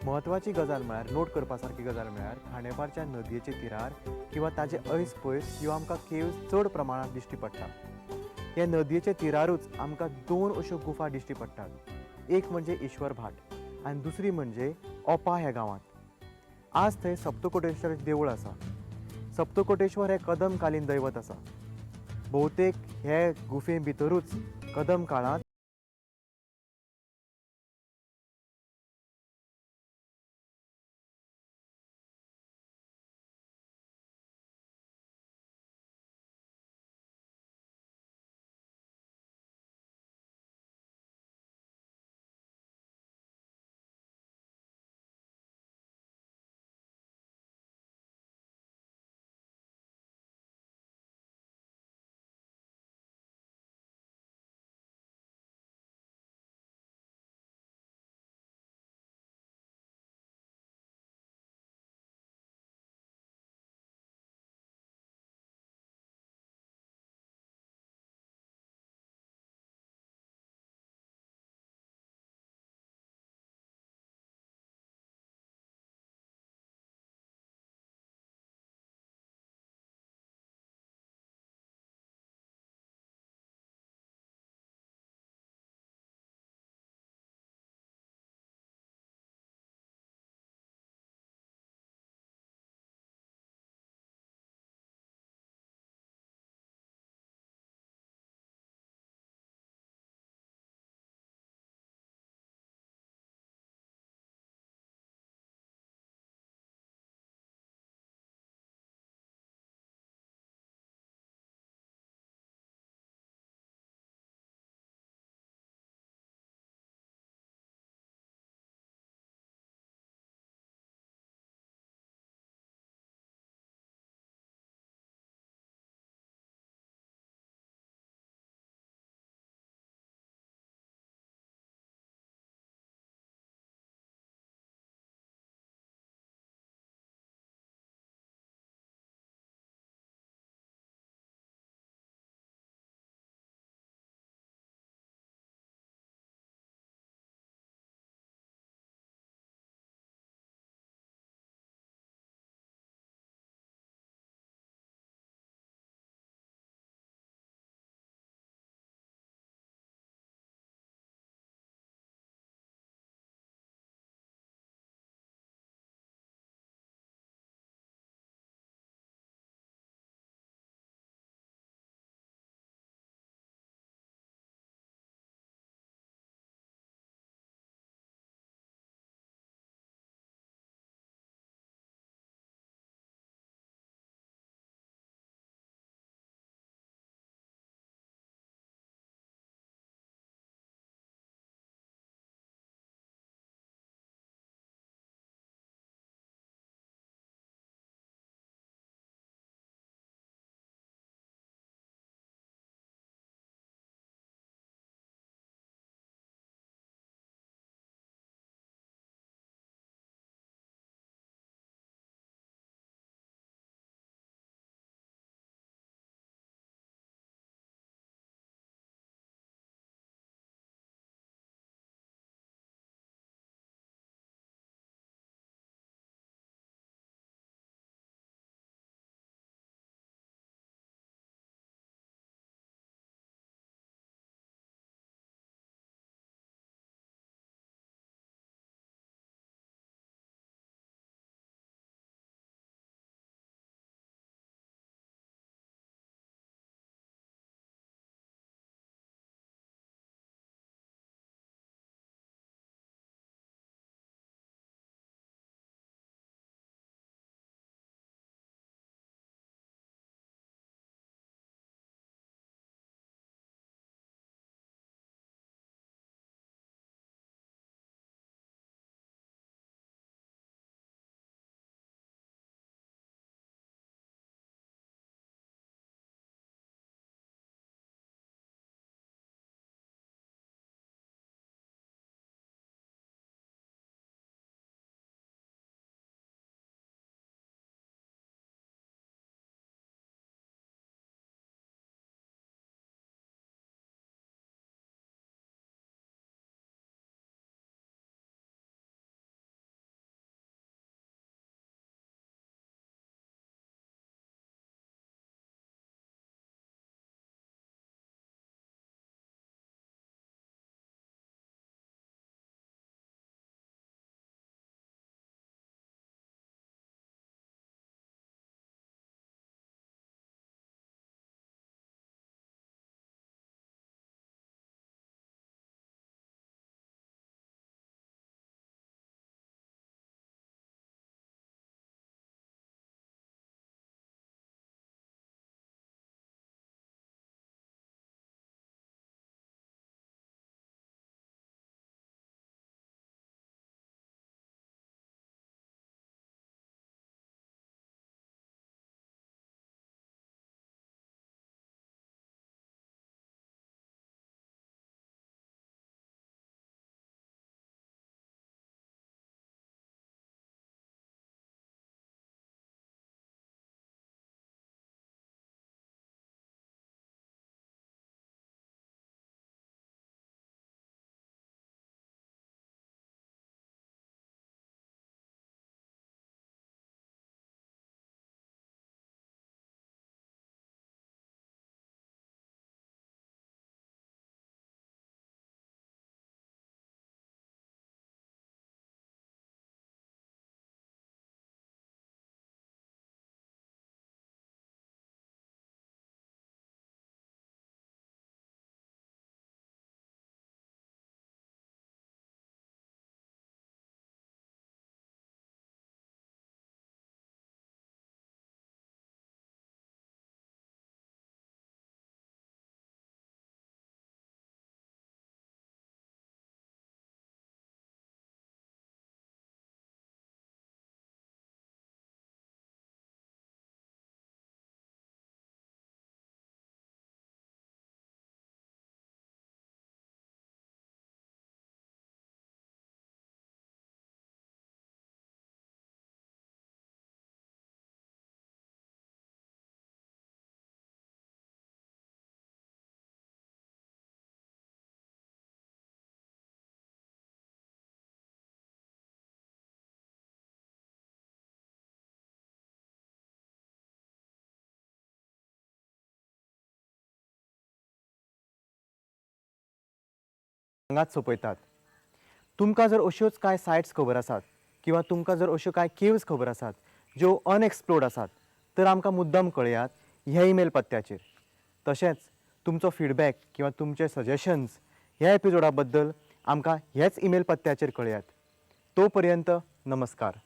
म्हत्वाची गजाल म्हळ्यार, नोट करपा सारकी गजाल म्हळ्यार, खांडेपारच्या नदयेच्या तिरार किंवा ताजे ऐस पयस ह्यो आमकां केव्स चड प्रमाणांत दिश्टी पडटा. ह्या नदयेच्या तिरारूच आमकां दोन अश्यो गुफा दिश्टी पडटात. एक म्हणजे ईश्वर भाट आनी दुसरी म्हणजे ओपा ह्या गांवांत. आज थंय सप्तकोटेश्वर देवूळ आसा. सप्तकोटेश्वर हें कदमकालीन दैवत आसा. बहुतेक हे गुफे भितरूच कदम काळांत हांगाच सोंपयतात. तुमकां जर अश्योच कांय सायट्स खबर आसात किंवा तुमकां जर अश्यो कांय केव्स खबर आसात ज्यो अनएक्सप्लोर्ड आसात तर आमकां मुद्दम कळयात ह्या ईमेल पत्त्याचेर. तशेंच तुमचो फिडबॅक किंवा तुमचे सजेशन्स ह्या एपिसोडा बद्दल आमकां ह्याच ईमेल पत्त्याचेर कळयात. तो पर्यंत नमस्कार.